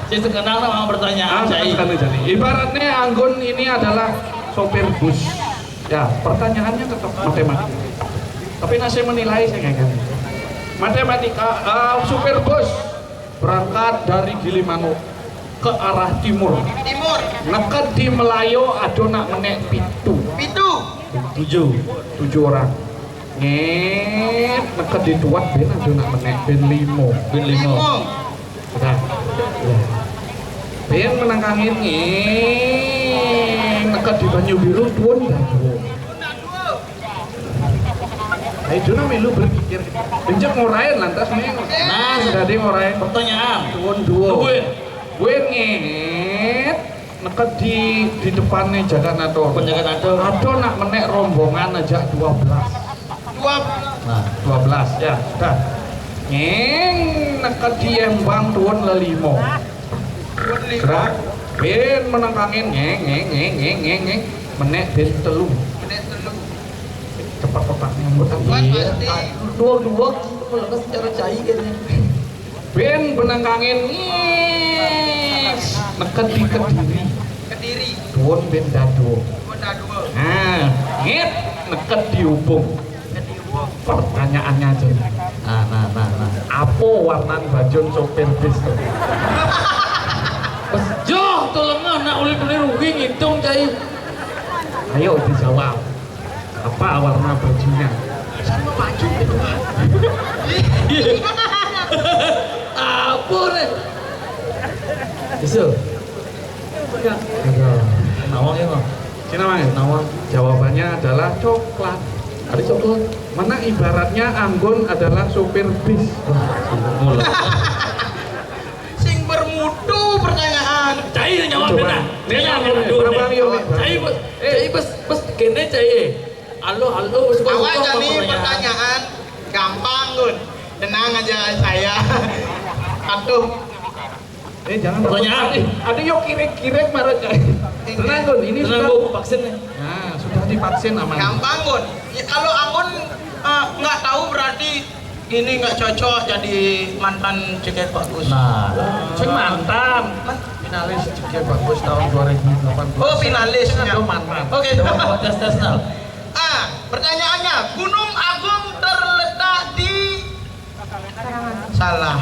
Saya terkenal sama pertanyaan. Ah, saya. Sekali jadi. Ibaratnya Anggun ini adalah sopir bus. Ya, pertanyaannya tetap matematika. Tapi nasi menilai saya nggak. Matematika, eh, supir bus berangkat dari Gilimanuk ke arah timur. Timur. Neked di Melayu ada nak menek pitu. Pitu. Tujuh. Tujuh orang. Ngét, neked di tuwet bén aja nak menék, bén lima. Bén lima. Udah. Bén meneng kangin, ngét, neked di banyu biru, tuwun daduwa. Ayo, Juna melu berpikir. Bencet ngorain lantas nih. Nah, sudah di ngorain. Pertanyaan. Tuwun dua. Tuwun. Gue ngét, neked di, di depannya Jagat Natur. Depan Jagat Natur. Ada nak menék rombongan aja dua belas. Dua. Nah, dua belas ya, sudah. Ngeng, neked di embang tuwun lelima. Sudah. Bén meneng kangin, ngeng, ngeng, ngeng, ngeng, ngeng, ngeng. Menék bén telu. Menék telu. Cepet otaknya muter. Kuat pasti. Dua-dua, kalau nggak secara cai kayaknya. Bén beneng kangin, ngés, neked di Kediri. Kediri. Tuwun bén daduwa. Tuwun daduwa. Nah, ngét, neked di Ubung. Neked di Ubung. Pertanyaannya aja. Nah, nah, nah, nah. Apa warnan bajun sopir bis tuh? Wes, joh, tulungan, nak ulih-ulih rugi ngitung, cai. Ayo dijawab. Apa warna bajunya? Sama baju gitu, Pak. Apa nih? Isu. Ya. Nawang ya, Bang. Sini, Bang. Nawang. Jawabannya adalah coklat. Ada coklat. Mana ibaratnya Anggun adalah sopir bis. Wah, mulai. Sing bermutu pertanyaan. Cai jawab. Coba. Beda. Beda, beda. Berapa, Bang Yo? Cai bes, cai bes, bes kene cai. Halo, halo, wis. Awas kok kami pertanyaan. Pertanyaan gampang, Gun. Tenang aja saya. Aduh. Eh, jangan takut. Pertanyaan. Ada, ada yo kirek-kirek marah, cai. Tenang, Gun. Ini tenang, sudah Bu, vaksin nih. Nah, sudah divaksin, aman. Gampang, Gun. Ya, kalau Anggun eh, nggak tahu berarti ini nggak cocok jadi mantan Ceket Bagus. Nah, sing mantan. Nah. Finalis Ceket Bagus tahun dua ribu delapan belas. Oh, finalisnya. Sing ada mantan. Oke. Coba, coba tes, tes, nah. Ah, pertanyaannya, Gunung Agung terletak di... Salah.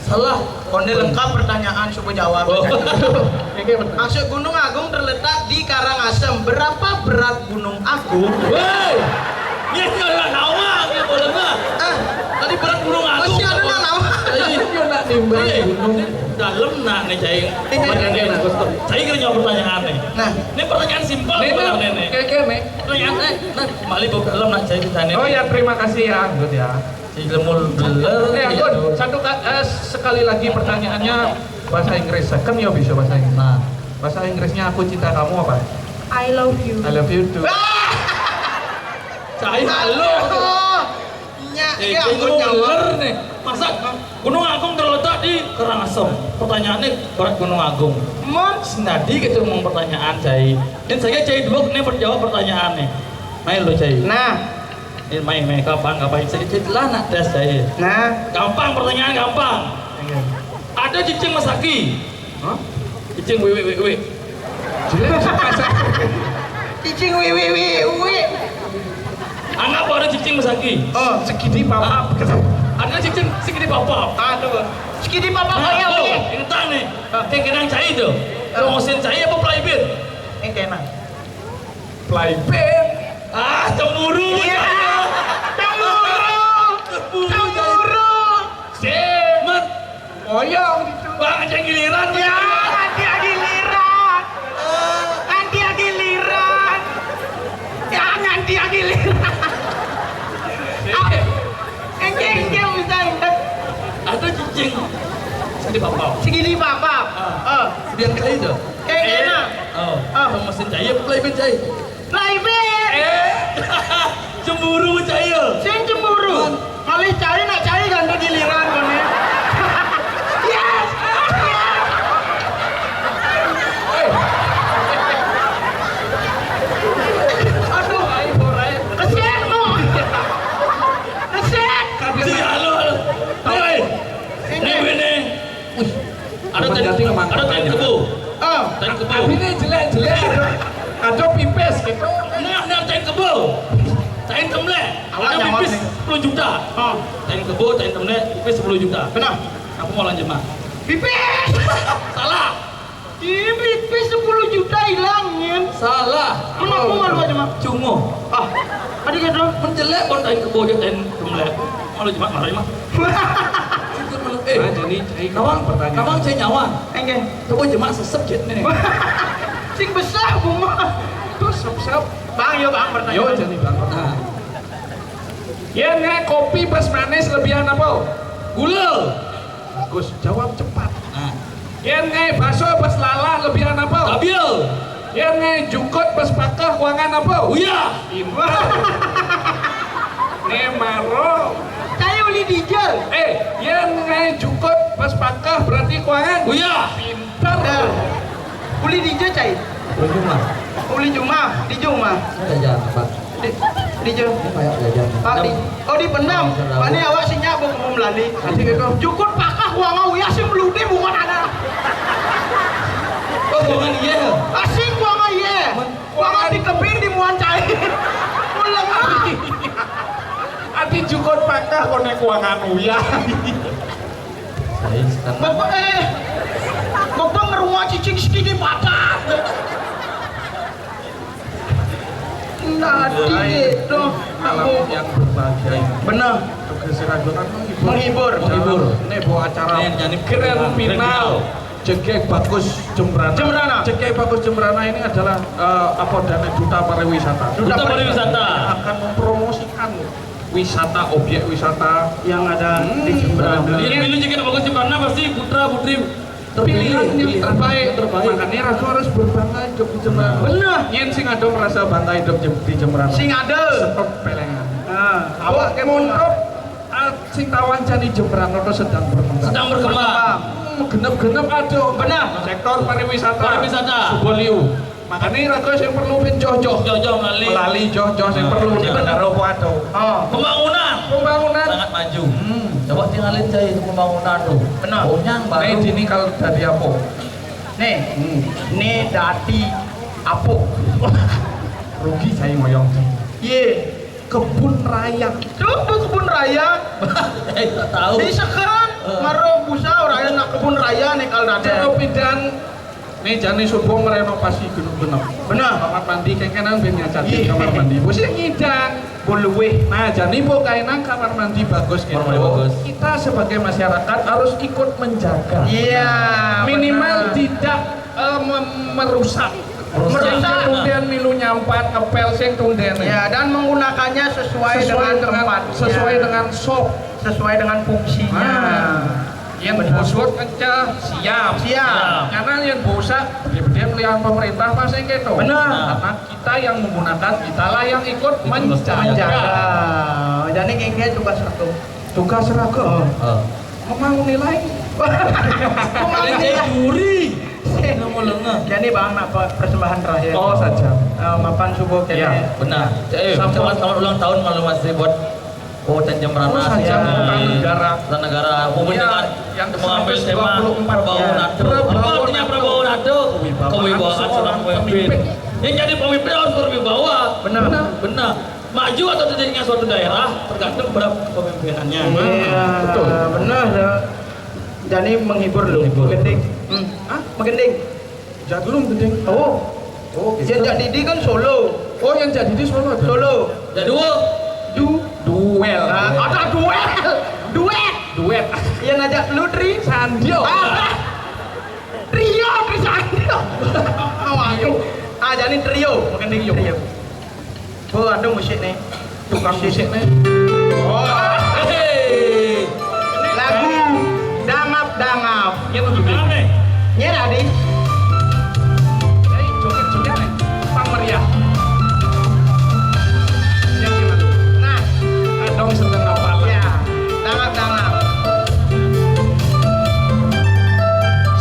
Salah. Konde lengkap pertanyaan, coba jawab. Oh. Oke, betul. Maksud Gunung Agung terletak di Karangasem. Berapa berat Gunung Agung? Woi, ini orang Nawang yang boleh mah. Ah, tadi berat Gunung Agung. Masih ada orang Nawang. Iya, iya, nak nimbang gunung. Dalam nak nih, cai. Iya, iya, iya. Cai kira jawab pertanyaan nih. Nah. Ini pertanyaan simpel. Nih, nih, nih. Kayak, kayak, nih. Pertanyaan, eh, nah, kembali buka dalam nak, cai kita nih. Oh ya, terima kasih ya, Anggun ya. Si lemul beler. Eh, Anggun, satu ka-, eh, sekali lagi pertanyaannya bahasa Inggris. Kan ya bisa bahasa Inggris. Nah, bahasa Inggrisnya "Aku cinta kamu" apa? I love you. I love you too. Cai halo. Nya, eh, ya, Anggun, Gunung nyawa. Beler nih. Masa Gunung Agung terletak di Karangasem? Pertanyaannya berat Gunung Agung. Mon? Senadi gitu mau pertanyaan, cai. Dan saya cai dua nih menjawab pertanyaan nih. Main lo, cai. Nah. Ini main, main, gampang, gampang. Cai, cai lah nak tes, cai. Nah. Gampang pertanyaan, gampang. Iya. Ada cicing mesaki. Hah? Cicing wiwi wiwi. Jelek sih, Mas. Cicing wiwi wiwi. Anggap ada cicing mesaki. Oh, segidi papap. Ada cicing segidi papap. Aduh. Segidi papap. Nah, kayak tuh, apa? Entah nih. Ah. Yang kenang cai tuh. Ah. Lo mesin cai apa playbin? Yang kenang. Playbin. Ah, cemburu. Iya. Cemburu. Cemburu. Cemburu. Mat. Oyong gitu. Bang, aja giliran. Ya, nanti giliran. Ah. Nanti giliran. Ya, nanti giliran. Iya. Enggak, enggak, bisa, enggak. Ada cicing. Segini papap. Segini papap. Ah. Oh. Biar kali itu. Kayak enak. Oh, ah. Mesin cai, playbin cai. Playbin. Eh, cemburu cai ya? Sing cemburu. Malih cai nak cai ganti giliran kono. Yes. Yes. Aduh, ayo, borai. Kesian, no. Kesian. Kabisi, halo, halo. Hei. Ini, ini. Wih, ada tain, ada tain kebo. Oh. Tain kebo. Ini jelek-jelek. Ada, ada pipis gitu. Nah, nah, tain kebo. Tain temlek. Ada pipis sepuluh juta. Oh. Tain kebo, tain temlek, pipis sepuluh juta. Benar. Aku mau lanjut, Mak. Pipis. Salah. Ini pipis sepuluh juta hilang, Nyen. Salah. Kenapa malu aja, Mak? Cunguh. Ah. Adi kéto. Menjelek kon tain kebo jek tain gemlek. Malu jemak malu jemak. Eh, nah, jadi cai nawang, nawang cai nyawang. Enggak. Coba jemak sesep jek nih. Sing besar bunga. Terus sep-sep. Bang, yo Bang, pertanyaan. Yo, jadi Bang. Nah. Yén ngaé kopi bes manis lebihan apa? Gula. Bagus, jawab cepat. Nah. Yén ngaé baso bes lalah lebihan apa? Labil. Yén ngaé jukut bes pakeh kuangan apa? Uyah. Pinter. Né maro. Saya uli dijel. Eh, yén ngaé jukut bes pakeh berarti kuangan? Uyah. Pinter. Nah. Uli dijel, cai. Uli jumah. Uli jumah, di jumah. Ada jalan, Pak. Di, di Jo. Ini kayak belajar. Pak, di, oh, di Pendam. Pak, ini awak sinyal, Bu, mau melali. Nanti kita jukut pakah, uang au ya, sing meludi, bukan ada. Oh, bukan iya. Asing, uang iya. Uang di kebin, di muan cai. Pulang. Ati jukut pakah, konek uang anu ya. Bapak, eh, Bapak ngerunga cicing segini padat. Nah, iya, itu. Malam yang berbahagia. Benar. Tugas sira kan menghibur. Menghibur. Menghibur. Ini bawa acara. Ini nyanyi keren final. Jegeg Bagus Jembrana. Jembrana. Jegeg Bagus Jembrana ini adalah, eh, apa, dana duta pariwisata. Duta pariwisata. Yang akan mempromosikan wisata, objek wisata yang ada di Jembrana. Yang milih Jegeg Bagus Jembrana pasti putra putri pilihan yang terbaik. Terbaik. Makanya Ratu harus berbangga hidup di Jembrana. Benar. Yén sing ada merasa bangga hidup di Jembrana. Sing ada. Stop pelengan. Nah, awak ke montok, ah, sing tawan jani Jembrana itu sedang berkembang. Sedang berkembang. Hmm, genep-genep ada. Benar. Sektor pariwisata. Pariwisata. Suboliu. Makanya raga sing perlu ben joh-joh. Joh-joh melali. Melali joh-joh sing perlu. Nah, jadi negara apa ada? Oh. Pembangunan. Pembangunan. Sangat maju. Hmm. Coba tinggalin saya itu pembangunan tuh. Benar. Onyang baru. Nih, dini kalau dari apa? Nih. Hmm. Nih dadi apa? Rugi saya ngoyong. Iya. Kebun raya. Coba kebun raya. Eh, tak tahu. Di sekarang, eh, maro busa orang nak kebun raya nih kalau ada. Jero pidan. Nih, jani subuh merenovasi genep-genep. Benar. Kamar mandi kengkenan ben nyacati kamar mandi. Bos yang ngidang. Buluwih. Nah, jani bu kainang kamar mandi bagus gitu. Kamar mandi bagus. Kita sebagai masyarakat harus ikut menjaga. Iya. Minimal benar. Tidak, eh, mem-, merusak. Merusak. Merusak. Kemudian milu nyampat, ngepel sing tunden. Ya, dan menggunakannya sesuai dengan tempat. Sesuai dengan, sesuai dengan sop. Sesuai dengan fungsinya. Nah. Yang benar. Bosot kencah, siap. Siap. Karena yang bosak, gede-gede pilihan pemerintah pasti gitu. Benar. Karena kita yang menggunakan, kitalah yang ikut menjaga. Menjaga. Jadi kayaknya tugas satu. Tugas seragam. Oh. Oh. Memang nilai. Memang nilai. Juri. Kamu lengah. Jadi Bang, apa persembahan terakhir? Oh, saja. Eh, mapan subuh kene. Iya, benar. Eh, selamat, selamat ulang tahun malu masih buat Oh, dan Jembrana. Oh, saja, ya. Kota negara. Kota negara. Umum ya, dengan yang mengambil tema dua puluh empat, Prabowo ya. Nado. Apa artinya Prabowo Nado? Kewibawaan seorang pemimpin. Yang jadi pemimpin harus berwibawa. Benar. Benar. Maju atau tidaknya suatu daerah tergantung pada kepemimpinannya. Iya, betul. Benar, ya. Jadi menghibur loh. Menghibur. Gending. Hmm. Hah? Menggending. Jadulung gedeng. Oh. Oh, gitu. Yang jadi di kan solo. Oh, yang jadi di solo ada? Solo. Jadul. Du. Duel. Nah, ada duel. Duet. Duet. Yang ngajak lu, Tri. Sandio. Ah, trio, Tri Sandio. Awayu. Ah, jadi trio. Makan trio. Trio. Oh, ada musik nih. Tukang musik nih. Oh. Hei. Lagu Dangap-Dangap. Ini mau gimana nih? Nyerah, Di. Hei, joget-joget nih. Pang meriah. Yang gimana? Nah. Adong sedang apa? Ya. Dangap-dangap.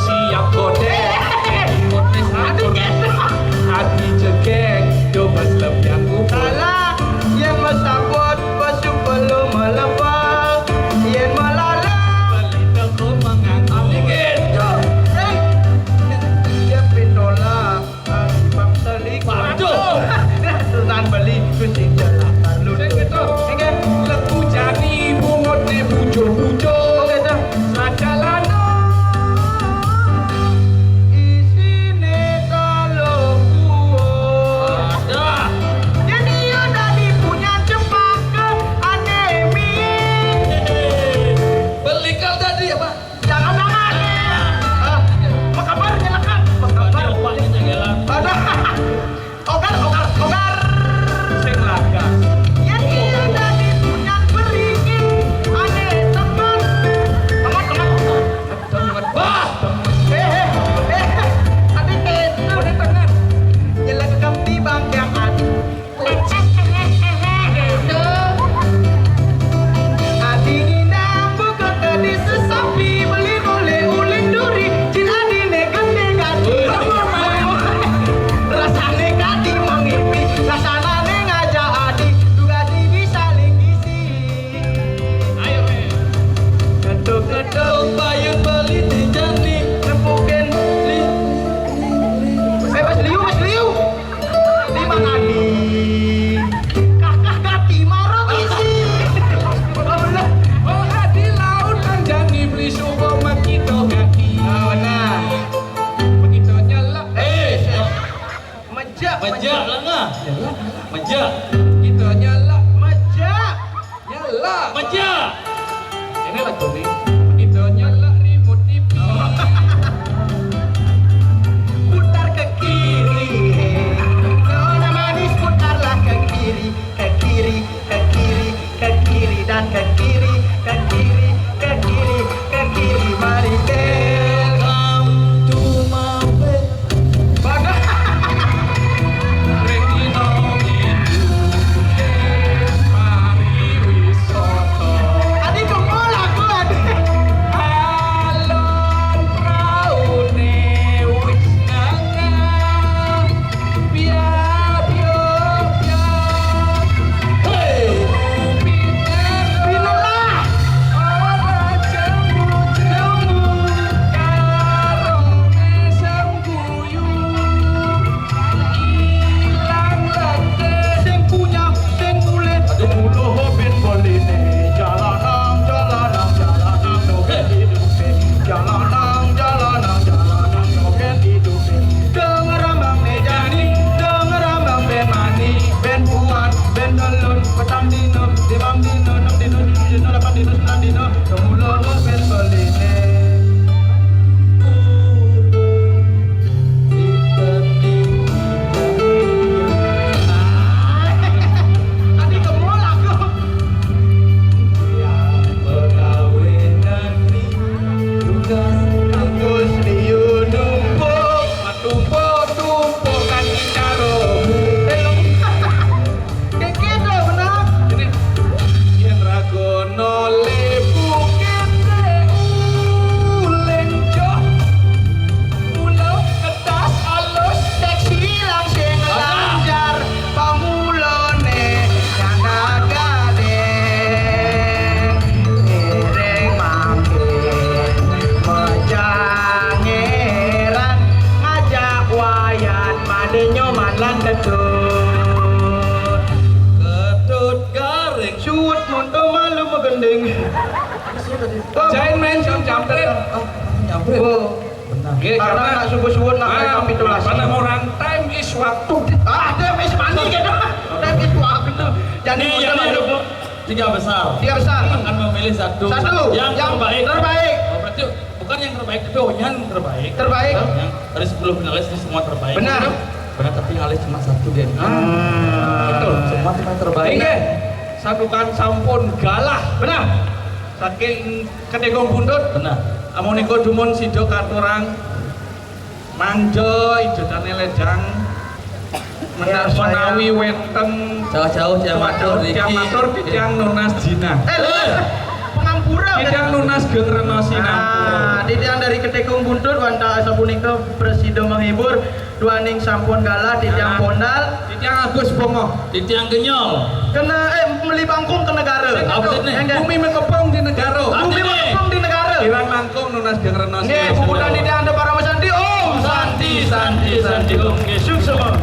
Siap godek. Aduh, gendong. Ati jegeng, do pas lebihan kubur. Salah, yang mesabot, pasu belum malam. Dong payun beli di jani nempukin li. Eh, Mas Liu, Mas Liu. Di mana nih? Kakak gati maro bisi. Oh, bener. Oh, adi laut anjani beli suko makito gati. Oh, nah. Makito nyelak. Eh, meja, meja. Meja lah, ngah. Meja. Makito nyelak, meja. Nyelak. Meja. Ini lagu nih. Makito nyelak remote T V. Putar ke kiri, eh. Nona manis, putarlah ke kiri, ke kiri, ke kiri, ke kiri, dan ke kiri, ke kiri, ke kiri, ke kiri, mari. Welcome to my bed. Pada. Ring dino minggu, eh, pariwisata. Adi, tunggu lagu, Adi. Alon praune wis nengah. Biar, biar, biar. Hei. Pinter. Pinter lah. Ora jemu-jemu. Karone sembuyu. Ilang letih. Sing punya, sing ulit. Aduh, mulo hobin boline. Jalanang, jalanang, jalanang. Dogen hidup. Jalanang, jalanang, jalanang, joget hidup. Denger ambang mejani, denger ambang ben mani, ben puan, ben telun, petang dino, limang dino, enam dino, tujuh dino, delapan dino, sembilan dino, semula ben beline. Adi kemul aku. Yang pegawai negeri, tugas Agus liu numpuk, tumpuk-tumpuk kan karo. Eh, lo. Kayak gitu, benar. Ini. Yen ragono le bukit uleng joh. Mula ketas alus seksi langsing lancar. Pamulane nyandagane. Ngiring mangke mejangeran ngajak wayan made nyoman lan ketut. Ketut garing suut monto malu megending. Jain main sing jampret. Ah, nyampret. Oh. Benar. Nggih, karena karena nak subuh-subuh nak ah, rekapitulasi. Karena orang time is waktu. Ah, time is money gitu. Time is waktu. Jadi, iya, iya, malu. Tiga besar. Tiga besar. Akan memilih satu. Satu. Yang yang terbaik. Terbaik. Oh, berarti bukan yang terbaik itu, yang terbaik. Terbaik. Yang dari sepuluh finalis itu semua terbaik. Benar. Benar, tapi yang cuma satu dia. Ah. Betul. Semua cuma terbaik. Inggih. Santukan sampun galah. Benar. Saking Ketikung Buntut. Benar. Amonika dumun sida katurang manja idutane lejang. Ya, saya menawi wenten jauh-jauh dia matur niki. Dia matur titiang nunas jinah. Eh, lho, pengampura. Titiang nunas geng rena sinang. Nah, titiang dari Ketikung Buntut wantah sapunika prasida menghibur. Duaning sampun galah titiang pondal. Titiang Agus Bongoh. Titiang Genyol. Kena, eh, meli bangkung ke negara. Apa ini? Enggak. Bumi mengepung di negara. Bumi mengepung di negara. Kirang langkung nunas geng rena. Nggih, puputane titiang Anda para Santi. Om Santi, Santi, Santi, Om. Nggih, suksma.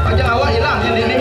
Aja awak hilang yang ini.